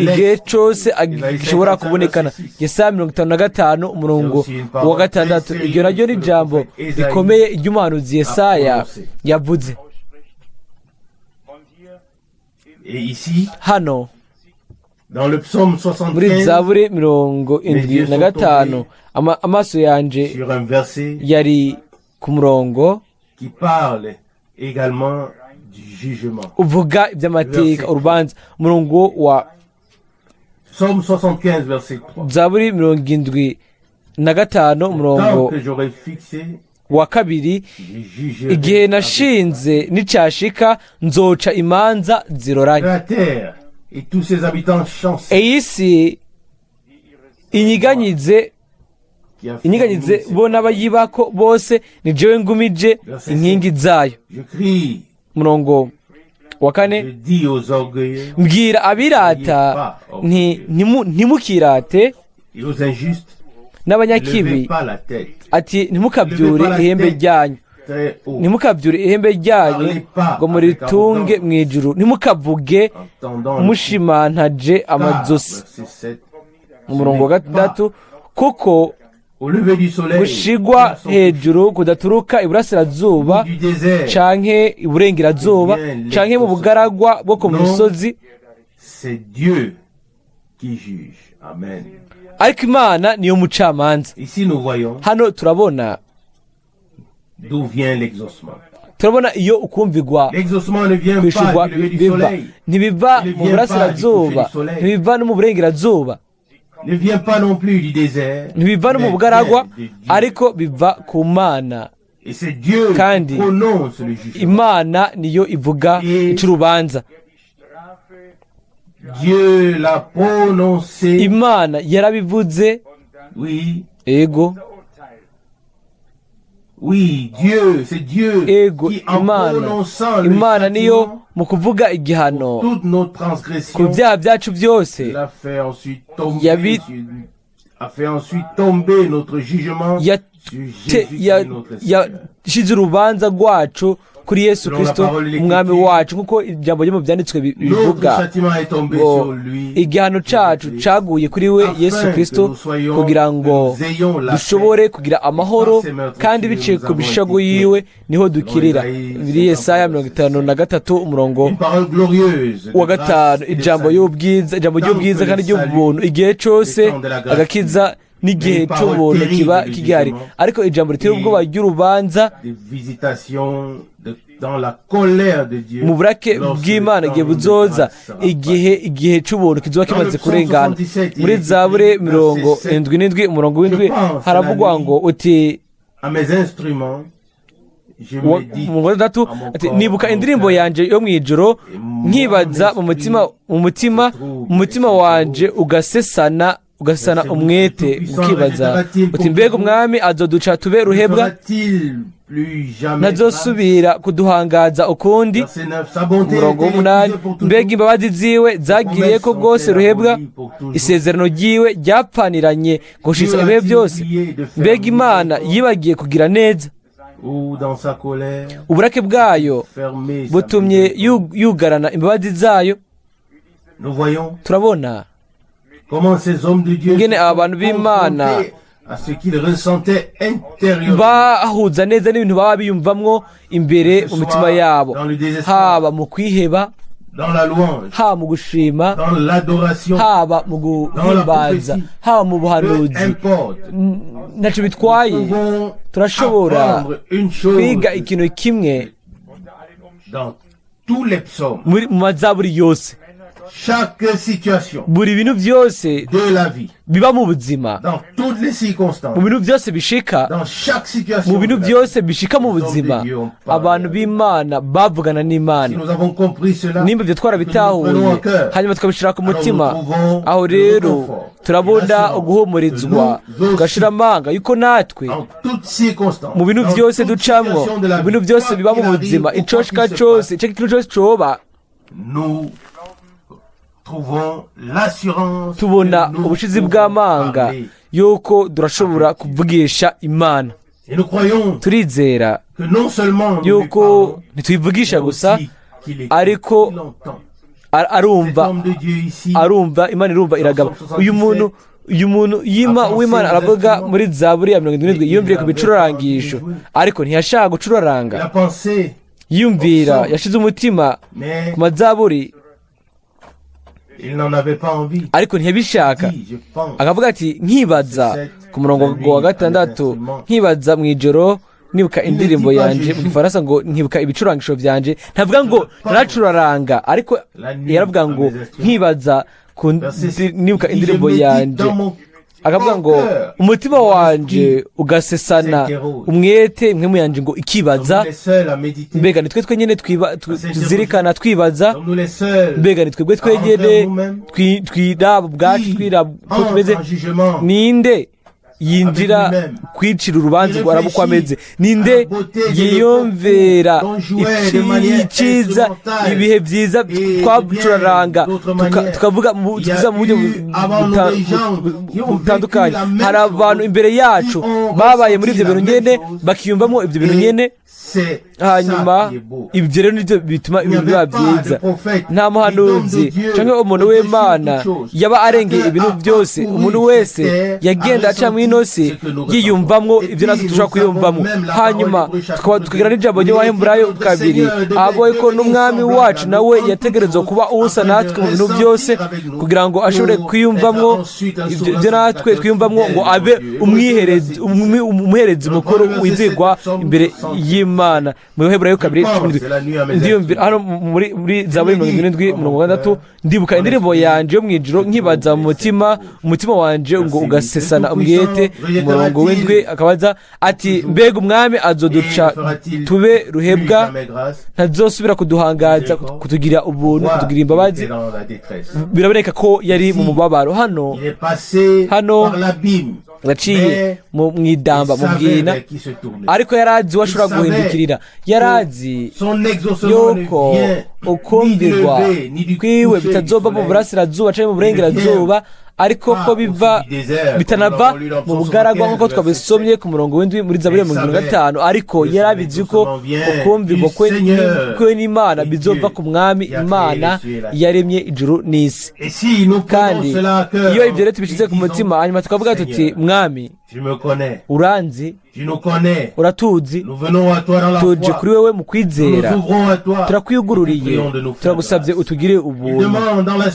igihe cyose gishobora kubonekana." Yesaya 55, umurongo wa 6. Iryo naryo ni ijambo rikomeye iry'umuhanuzi Yesaya yavuze. Hano muri Zaburi 75, amaso yanje yari ku murongo uvuga iby'amateka, urubanza, umurongo wa Zaburi 75, umurongo wa 2: "Igihe nashinze nicashika, nzoca imanza ziroranye. Iyi si inyiganyize bo n'abayibako bose, ni jewe ngumije inkingi zayo." Murongo wa 4: "Mbwira abirata nti ntimukirate, n'abanyakibi ati ntimukabyure ihembe ryanyu, ntimukabyure ihembe ryanyu ngo muritunge mu ijuru, ntimukavuge mushimantaje amazosi." Umurongo wa 6: "Kuko gushigwa hejuru kudaturuka iburasirazuba canke iburengerazuba canke mu bugaragwa bwo ku musozi, ariko Imana niyo mucamanza." Hano turabona iyo ukumvigwa kwishurwa biva. Ntibiva mu burasirazuba, ntibiva no mu burengerazuba, ntibiva no mu bugaragwa, ariko biva ku Mana, kandi Imana niyo ivuga icurubanza. Imana yarabivuze. Ego, ego, Imana niyo mu kuvuga igihano ku byaha byacu byose yashize urubanza rwacu Kuri Yesu Kristo Umwami wacu, nk'uko ijambo ryo mu Byanditswe bivuga ngo igihano cacu caguye kuri we Yesu Kristo, kugira ngo dushobore kugira amahoro, kandi biciye ku bishago yiwe niho dukirira. Biri Yesaya 53 umurongo wa 5. Ijambo y'ubwiza, ijambo ry'ubwiza kandi ry'ubuntu. Igihe cose agakiza n'igihe cy'ubuntu kiba kigihari, ariko ijambo riteye ubwoba ry'urubanza mu burake bw'Imana igihe buzoza, igihe cy'ubuntu kizoba kimaze kurengana. Muri Zabure 77 umurongo w'7 haravugwa ngo uti mu gatatu ati: "Nibuka indirimbo yanje yo mu ijoro, nkibaza mu mutima wanje ugasesana umwete, ukibaza uti: 'Mbega Umwami azoduca tube ruhebwa? Ntazosubira kuduhangaza ukundi?'" Umurongo w'8: "Mbega imbabazi ziwe zagiriye ko bwose ruhebwa? Isezerano ryiwe ryapfaniranye gushitsa ibihe byose? Mbega Imana yibagiye kugira neza? Uburake bwayo butumye yugarana imbabazi zayo?" Turabona ingene aba bantu b'Imana bahuza neza n'ibintu baba biyumvamwo imbere mu mitima yabo, haba mu kwiheba, haba mu gushima, haba mu guhimbaza, haba mu buhanuzi, ntacyo bitwaye. Turashobora kwiga ikintu kimwe mu mazaburi yose. Buri bintu byose biba mu buzima, mu bintu byose bishika, mu bintu byose bishika mu buzima, abantu b'Imana bavugana n'Imana. Nimba ibyo twarabitahuye, hanyuma tukabishyira ku mutima, aho rero turabona uguhumurizwa, tugashira amanga yuko natwe mu bintu byose ducamwo, mu bintu byose biba mu buzima, icoshika cose, ico kintu cose coba, tubona ubushizi bw'amanga yuko durashobora kuvugisha Imana. Turizera yuko ntituyivugisha gusa, ariko arumva, arumva. Imana irumva, iragaba. Uyu muntu w'Imana aravuga muri Zaburi ya 77, yiyumviye ku bicurangisho, ariko ntiyashaka gucuraranga. Yiyumvira, yashize umutima ku mazaburi, ariko ntiyabishaka. Akavuga ati: "Nkibaza", ku murongo wa 6, "nkibaza mu ijoro, nibuka indirimbo yanje." Mu Gifaransa ngo "nkibuka ibicurangisho byanje". Ntavuga ngo "naracuraranga", ariko yaravuga ngo "nkibaza, nibuka indirimbo yanje". Akavuga ngo "umutima wanje ugasesana umwete, impwemu yanje ngo ikibaza". Mbega ni twe twenyine tuzirikana, twibaza? Mbega ni twebwe twenyine twiraba ubwacu, twiraba uko tumeze? Ninde yinjira kwicira urubanza ngo arabe uko ameze? Ninde yiyumvira icyiza, ibihe byiza twacuraranga, tukavuga mu buryo butandukanye? Hari abantu imbere yacu babaye muri ibyo bintu nyine, bakiyumvamo ibyo bintu nyine. Hanyuma ibyo rero nibyo bituma ibintu biba byiza. Nta muhanuzi cyangwa umuntu w'Imana yaba arengeye ibintu byose. Umuntu wese yagenda aca mu ino si yiyumvamwo ibyo natwe dushobora kwiyumvamo. Hanyuma tukaba tukagira n'ijambo ry'Abaheburayo 2, abo ko n'Umwami wacu nawe yategerezwa kuba usa natwe mu bintu byose, kugira ngo ashobore kwiyumvamwo ibyo natwe twiyumvamwo, ngo abe umuherezi mukuru wizigwa imbere y'Imana. Mu Baheburayo 2:17. Ndiyumvira hano muri Zaburi 77 mirongo 6: "Ndibuka indirimbo yanje yo mu ijoro, nkibaza mu mutima, umutima wanje ngo ugasesana umwete." Umurongo w'7 akabaza ati: "Mbega Umwami azoduca tube ruhebwa? Ntazosubira kuduhangaza, kutugira ubuntu, kutugira imbabazi?" Biraboneka ko yari mu mubabaro hano. Hano yaciye mu idamba, mu bwina, ariko yari azi uwo ashobora guhindukirira. Yari azi yuko ukumvirwa kwiwe bitazova mu burasirazuba cyangwa mu burengerazuba. Ariko ko biva bitanava mu bugaragwa, nk'uko twabisomye ku murongo w'7 muri Zaburi ya 75. Ariko yari abizi ko ukumvirwa kwe n'Imana bizova ku Mwami Imana yaremye ijuru n'isi. Kandi iyo ibyo rero tubishyize ku mutima, hanyuma tukavuga tuti: "Mwami, uranzi, uratuzi, tuje kuri wewe mu kwizera, turakwiyugururiye, turagusabye utugire ubuntu."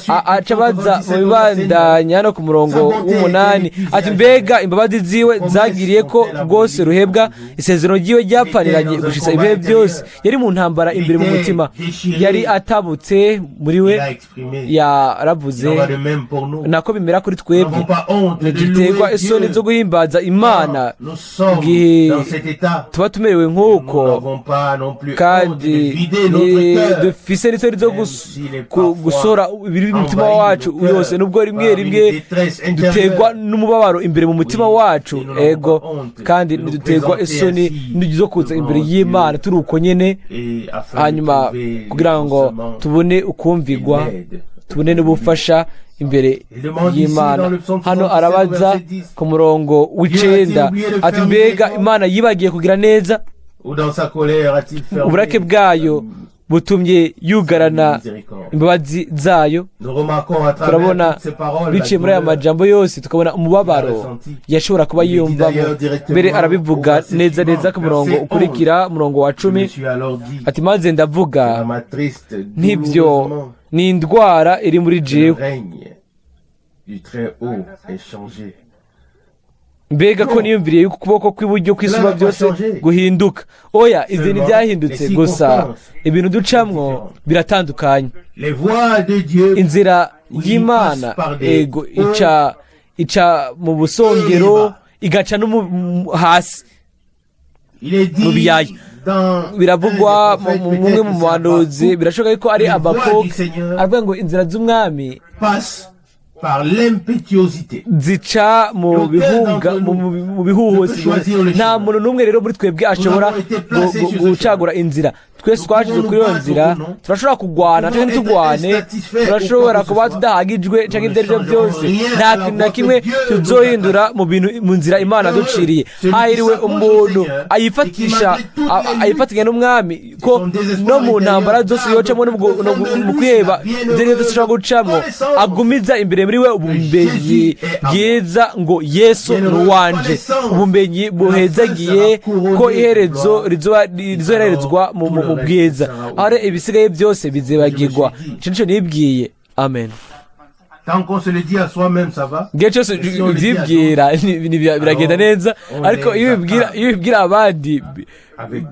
Aca abaza mu bibandanya no ku murongo w'8 ati: "Mbega imbabazi ziwe zagiriye ko rwose ruhebwa, isezerano ryiwe ryapfaniranye gushitsa ibihe byose?" Yari mu ntambara imbere mu mutima, yari atabutse muri we, yaravuze. Nako bimera kuri twebwe, ntituterwa isoni zo guhimbaza Imana igihe tuba tumerewe nk'uko, kandi dufise n'isoni zo gusora ibiri mu mutima wacu yose, nubwo rimwe rimwe duterwa n'umubabaro imbere mu mutima wacu. Ego, kandi ntiduterwa isoni zo kuza imbere y'Imana turi uko nyene, hanyuma kugira ngo tubone ukumvigwa, tubone n'ubufasha imbere y'Imana. Hano arabaza ku murongo w'9 ati: "Mbega Imana yibagiye kugira neza? Uburake bwayo butumye yugarana imbabazi zayo?" Turabona biciye muri aya majambo yose, tukabona umubabaro yashobora kuba yiyumvamo. Mbere arabivuga neza neza ku murongo ukurikira, umurongo wa 10, ati: "Maze ndavuga nk'ibyo ni indwara iri muri jewe. Du Très-Haut est changé." Mbega ko niyumviriye yuko ukuboko kw'iburyo kw'Isumba Byose guhinduka?" Oya, ibyo ntibyahindutse, gusa ibintu ducamwo biratandukanye. Les voies de Dieu Inzira y'Imana, ego, ica mu busongero, igaca no hasi Il est dit mu biyaya. dans Biravugwa mu mumwe mu bahanuzi, birashoboka ko ari Abakoke, aravuga ngo inzira z'Umwami passe par l'impétuosité. zica mu bihunga, mu bihuhusi. Nta muntu n'umwe rero muri twebwe ashobora gucagura inzira. Twese twashize kuri iyo nzira. Turashobora kugwana cyangwa ntitugwane, turashobora kuba tudahagijwe cyangwa ibyo ari byo byose, nta kintu na kimwe tuzohindura mu bintu, mu nzira Imana duciriye. Hahiriwe umuntu ayifatisha, ayifatanya n'Umwami, ko no mu ntambara zose yocamo, no mu kwiheba ibyo ari byo byose ashobora gucamo, agumiza imbere muri we ubumenyi bwiza ngo Yesu ni uwanje, ubumenyi buhezagiye ko iherezo rizoherezwa mu bwiza, aho rero ibisigaye byose bizibagirwa. Icyo nicyo nibwiye. Amen. Tant qu'on se le dit à soi-même, ça va. Igihe cyose ubyibwira biragenda neza, ariko iyo ubibwira abandi Avec.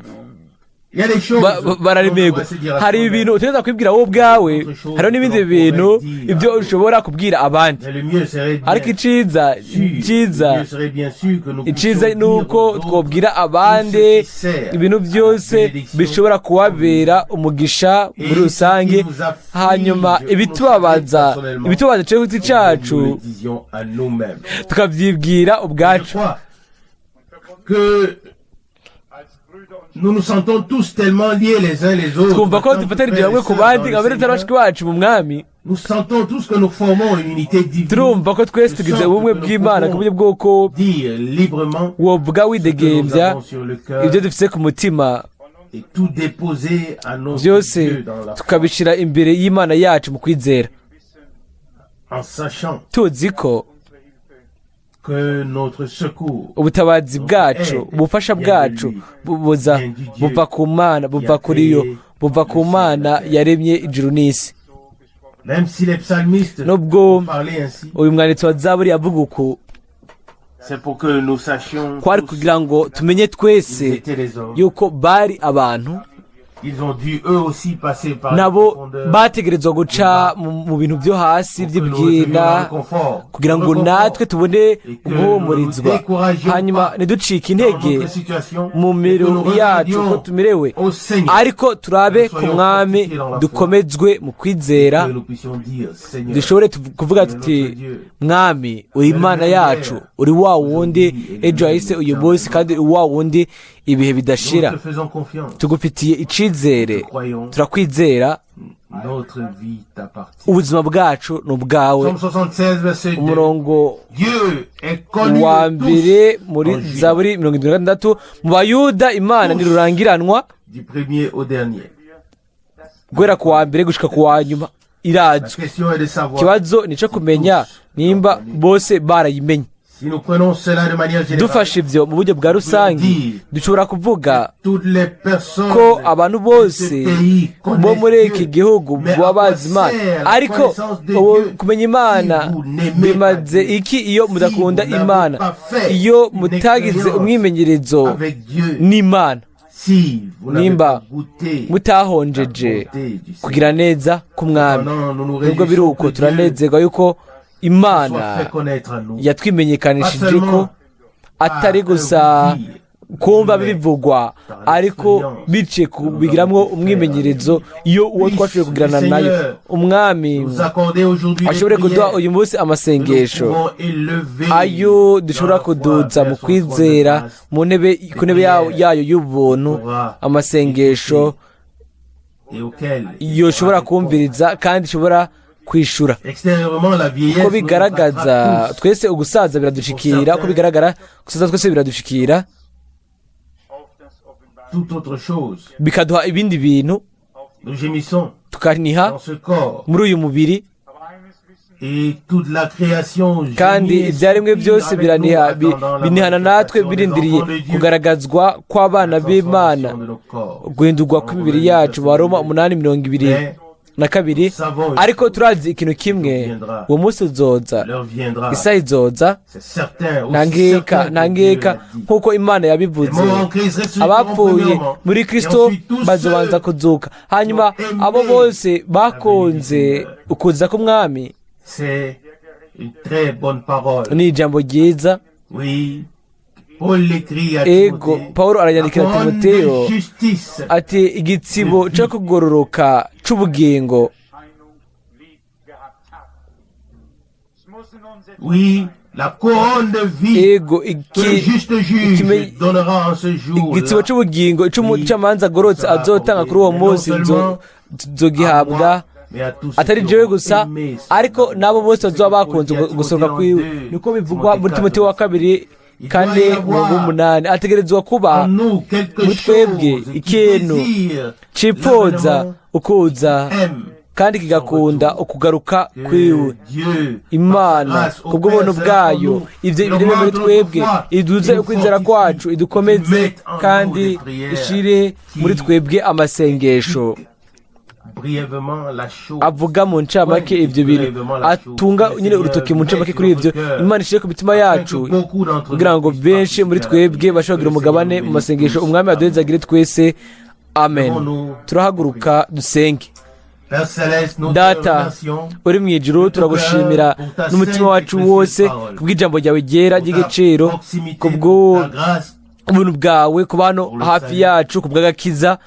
Il y a des choses bararemerwa. Hari ibintu utegereza kwibwira wowe ubwawe, hariho n'ibindi bintu ibyo ushobora kubwira abandi. Ariko iciza ni uko twabwira abandi ibintu byose bishobora kubabera umugisha muri rusange, hanyuma ibitubabaza ku giti cyacu tukabyibwira ubwacu. Que nous nous sentons tous tellement liés les uns les autres. Twumva ko dufatanije bamwe ku bandi nka bene bashiki bacu mu Mwami. Nous sentons tous que nous formons une unité divine. Turumva ko twese tugize ubumwe bw'Imana, ku buryo bw'uko Dire librement wovuga widegembya ibyo dufite ku mutima et tout déposer à notre byose, Dieu dans la foi, tukabishyira imbere y'Imana yacu mu kwizera, en sachant tuzi ko que notre secours ubutabazi bwacu, ubufasha bwacu buza buva ku Mana, buva kuri yo, buva ku Mana yaremye ijuru n'isi. Même si les psalmistes Nubwo ont parlé ainsi, uyu mwanditsi wa Zaburi yavuga uku, c'est pour que nous sachions kwari tous kugira ngo tumenye twese qu'ils étaient des hommes. yuko bari abantu. Ils ont dû eux aussi passer par les Nabo profondeurs bategerezwa guca mu bintu byo hasi by'ibwina, kugira ngo natwe tubone guhumurizwa, hanyuma ntiducike intege mu miro yacu uko tumerewe, ariko turabe ku Mwami, dukomezwe mu kwizera, dushobore kuvuga tuti: "Mwami, uri Imana yacu, uri wa wundi ejo hahise, uyu munsi, kandi uri wa wundi ibihe bidashira. Tugufitiye icyizere, turakwizera." Notre vie t'appartient. Ubuzima bwacu ni ubwawe. Psaume 76, verset 2. Umurongo Dieu est connu wa de mbere tous muri en Juda, Zaburi 76, mu Bayuda Imana ntirurangiranwa, du premier au dernier. Guhera ku wa mbere gushika ku wa nyuma La irazwi. Question est de savoir Ikibazo ni icyo kumenya nimba bose barayimenye. Si nous prenons cela de manière générale, Dufashe ibyo mu buryo bwa rusange, dushobora kuvuga toutes les personnes ko abantu de bose ce pays bo connaissent muri iki Dieu. gihugu Mais baba à quoi bazi Imana, sert la ariko connaissance de ubu Dieu kumenya Imana si vous n'aimez bimaze pas Dieu, iki iyo si mudakunda vous n'avez Imana, pas fait iyo une mutagize expérience umwimenyerezo avec Dieu, n'Imana, si vous n'avez nimba pas goûté la mutahonjeje bonté du Seigneur. Kugira neza k'Umwami? Cependant, nous nous Nubwo biri réjouissons uko, que Dieu turanezerwa yuko soit Imana fait connaître à nous. Yatwimenyekanishije ko atari gusa kumva bivugwa, ariko biciye kubigiramwo umwimenyerezo iyo uwo twashoboye kugirana nayo. Umwami Nous accorder aujourd'hui des ashobore kuduha prières uyu munsi que nous amasengesho pouvons élever ayo dushobora dans la foi kuduza mu vers son kwizera trône de grâce mu ntebe, ku ntebe yayo y'ubuntu, amasengesho et auquel il yoshobora pourra répondre. Kumviriza kandi ishobora kwishura. Extérieurement, la vieillesse Uko nous bigaragaza rattrape tous. twese ugusaza biradushikira. Uko bigaragara, gusaza twese biradushikira. Toute autre chose. Bikaduha ibindi bintu. Nous gémissons Tukaniha dans ce corps muri uyu mubiri. Et toute la création Kandi gémit et ibyaremwe soupire byose avec biraniha nous attendant la binihana natwe manifestation des birindiriye enfants de Dieu, kugaragazwa kw'abana la b'Imana, transformation de nos corps. Guhindurwa kw'imibiri yacu. Baroma 8:22. Ariko turazi ikintu kimwe, uwo munsi uzoza, L'heure viendra, isaha izoza. C'est certain, Nta aussi nkeka, certain nta que Dieu nkeka l'a dit. nk'uko Imana yabivuze. Les morts en Christ ressusciteront Abapfuye premièrement, muri et Kristo ensuite tous bazobanza ceux kuzuka, hanyuma qui ont abo aimé bose bakunze la venue du ukuza k'Umwami. C'est une très bonne parole. Ni ijambo ryiza. Oui, Paul l'écrit à Ego, Timothée. Pawulo La arayandikira couronne de Timoteyo justice ati igitsibo cyo kugororoka c'ubugingo. Oui, la couronne de vie Ego, que le iki juste juge donnera en ce jour. Igitsibo c'ubugingo c'umucamanza agororotse azotanga kuri uwo munsi nzogihabwa, atari jewe gusa, ariko n'abo bose bazoba bakunze gusohoka kwiwe. Niko bivugwa muri Timoteyo wa kabiri 4:8. Ategerezwa kuba muri twebwe ikintu cipfuza ukuza kandi kigakunda ukugaruka kwiwe. Imana kubw'ubuntu bwayo ibyo ibireme muri twebwe, iduze ukwizera kwacu, idukomeze kandi ishire muri twebwe amasengesho avuga mu ncamake ibyo bintu, atunga nyine urutoki mu ncamake kuri ibyo. Imana ishire ku mitima yacu kugira ngo benshi muri twebwe bashobore kugira umugabane mu masengesho. Umwami aduhezagire twese. Amen. Turahaguruka dusenge. Data uri mu ijuru, turagushimira n'umutima wacu wose kubw'ijambo ryawe ryera ry'igiciro, kubw'ubuntu bwawe, ku hano hafi yacu, kubw'agakiza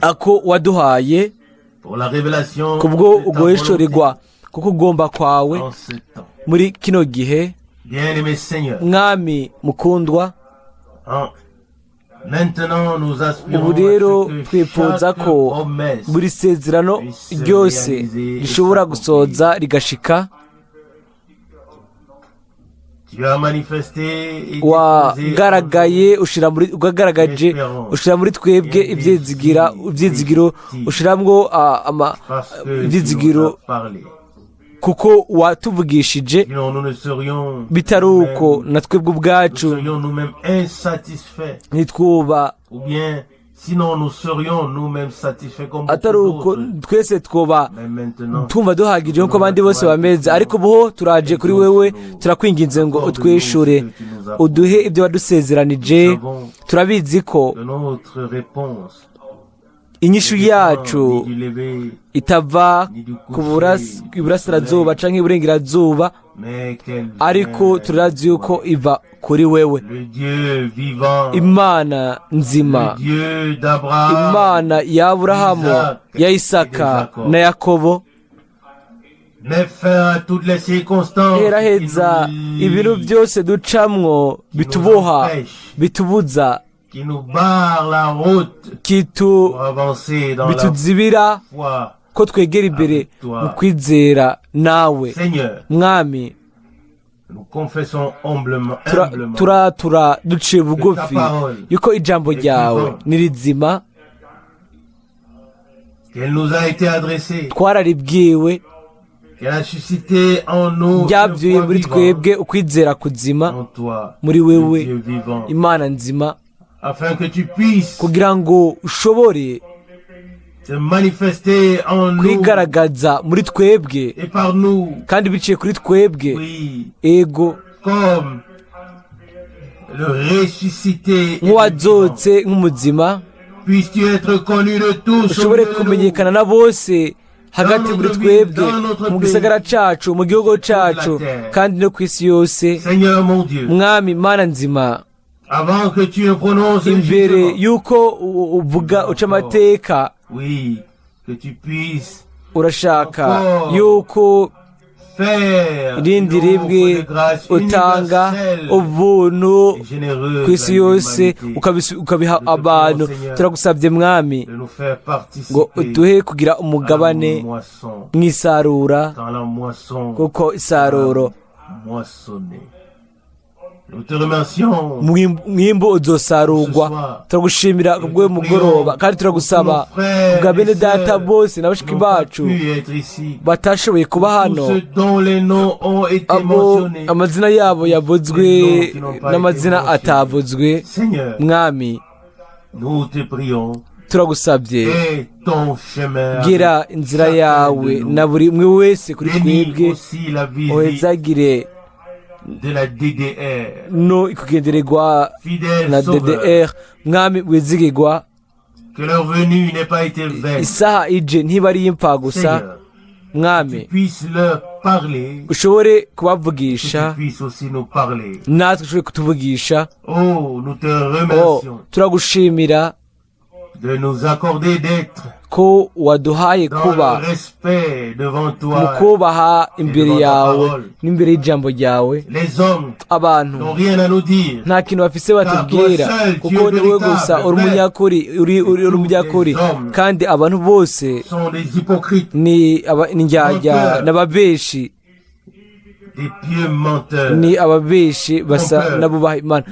ako waduhaye, kubwo uguhishurirwa kuko ugomba kwawe muri kino gihe. Mwami mukundwa, ubu rero twifuza ko buri sezerano ryose rishobora gusoza rigashika. Wagaragaye, ugaragaje, ushira muri twebwe ibyizigiro, ushiramwo ibyizigiro kuko watuvugishije. Bitari uko, na twebwe ubwacu ntitwuba, atari uko twese twoba twumva duhagije nk'uko abandi bose bameze. Ariko ubu turaje kuri wewe, turakwinginze ngo utwishure, uduhe ibyo wadusezeranije. Turabizi ko inyishu yacu itava ku burasirazuba cyangwa iburengerazuba, ariko turazi yuko iva kuri wewe, Imana nzima, Imana ya Aburahamu, ya Isaka na Yakobo. Heraheza ibintu byose ducamwo bituboha, bitubuza qui nous barre la route pour avancer dans la bituzibira foi. ko twegera imbere mu kwizera nawe. Seigneur, Mwami, nous confessons humblement, humblement turatura duciye bugufi yuko ijambo ryawe ni rizima, qu'elle nous a été adressée, twararibwiwe, qu'elle a suscité en nous une ryabyuye foi muri vivante twebwe ukwizera kuzima en toi, muri le wewe, Dieu vivant, Imana nzima, afin que tu puisses kugira ngo ushobore te manifester en nous kwigaragaza muri twebwe et par nous, kandi biciye kuri twebwe, oui, ego, comme le ressuscité et le vivant. nk'uwazotse nk'umuzima, Puisses-tu être connu de tous au ushobore milieu de nous, kumenyekana na bose hagati muri twebwe, mu gisagara cacu, mu gihugu cacu, kandi no ku isi yose. Seigneur mon Dieu, Mwami Mana nzima, avant que tu ne prononces le imbere jugement, y'uko uvuga uca amateka, oui, que tu puisses urashaka yuko faire irindi une offre rimwe de grâce utanga universelle ubuntu et généreuse ku isi à yose, l'humanité, ukabiha abantu. Turagusabye Mwami de nous faire ngo participer uduhe kugira à la umugabane moisson, mu isarura, quand la moisson kuko isaruro moissonnée. Nous te remercions mwimbu uzosarurwa. Turagushimira kubw'uyu mugoroba, kandi turagusaba kubwa bene data bose na qui bashiki n'ont pas bacu pu être ici, batashoboye kuba tous hano, ceux dont les noms ont été abo mentionnés. amazina yabo yavuzwe n'amazina atavuzwe. Seigneur, Mwami, nous te prions, turagusabye, et ton chemin gira avec inzira chacun yawe de nous. na buri umwe wese kuri Bénis twebwe, aussi la visite uhezagire de la DDR. no ikugendererwa Fidèle na Sauveur, DDR. Mwami wizigirwa, que leur venue n'ait pas été vaine. isaha ije ntiba ari iy'imfagusa. Seigneur, Mwami, tu puisses leur parler, ushobore que tu kubavugisha, puisses aussi nous parler. natwe ushobore kutuvugisha. Oh, nous te Oh, remercions turagushimira de nous accorder d'être ko waduhaye dans kuba le respect devant mu toi. kubaha imbere yawe n'imbere y'ijambo ryawe. Les hommes Abantu n'ont rien à nous dire. nta kintu bafise batubwira, kuko ni wowe gusa uri umunyakuri, uri umunyakuri, kandi abantu bose Sont des hypocrites, ni indyarya, n'ababeshi, des pieux menteurs. ni ababeshi basa n'abubaha Imana,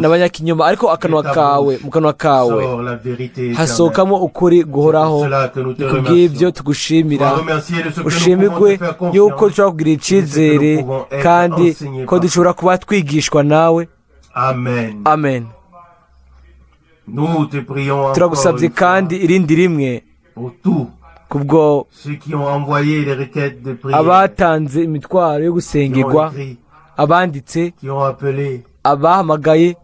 n'abanyakinyoma, ariko akanwa kawe, mu kanwa kawe Sort la vérité éternelle. hasohokamo ukuri guhoraho. C'est pour cela que nous te Ni kubw'ibyo remercions. tugushimira. Sois remercié de ce que nous pouvons Ushimigwe te faire confiance. yuko dushobora kugira icizere kandi ko dushobora kuba twigishwa nawe. Amen. Amen. Nous te prions encore Turagusabye une fois kandi irindi rimwe pour tous kubwo ceux qui ont envoyé les requêtes de prière, abatanze imitwaro yo qui ont gusengerwa, écrit, abanditse, qui ont appelé. abahamagaye.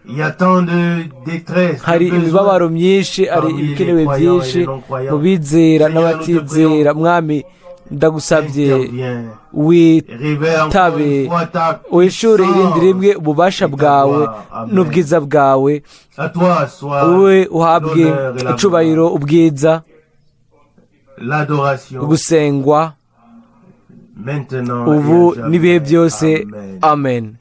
Il y a tant de détresse, de Hari besoins. imibabaro myinshi, hari ibikenewe byinshi mu bizera n'abatizera. Mwami, ndagusabye, Interviens. witabe, Révèle encore une fois ta wishure irindi puissance rimwe ububasha et ta bwawe gloire. Amen. n'ubwiza bwawe. À toi soit Wowe uhabwe l'honneur et la icubahiro, gloire, ubwiza, l'adoration, gusengwa, maintenant ubu et à n'ibihe jamais. byose. Amen. Amen.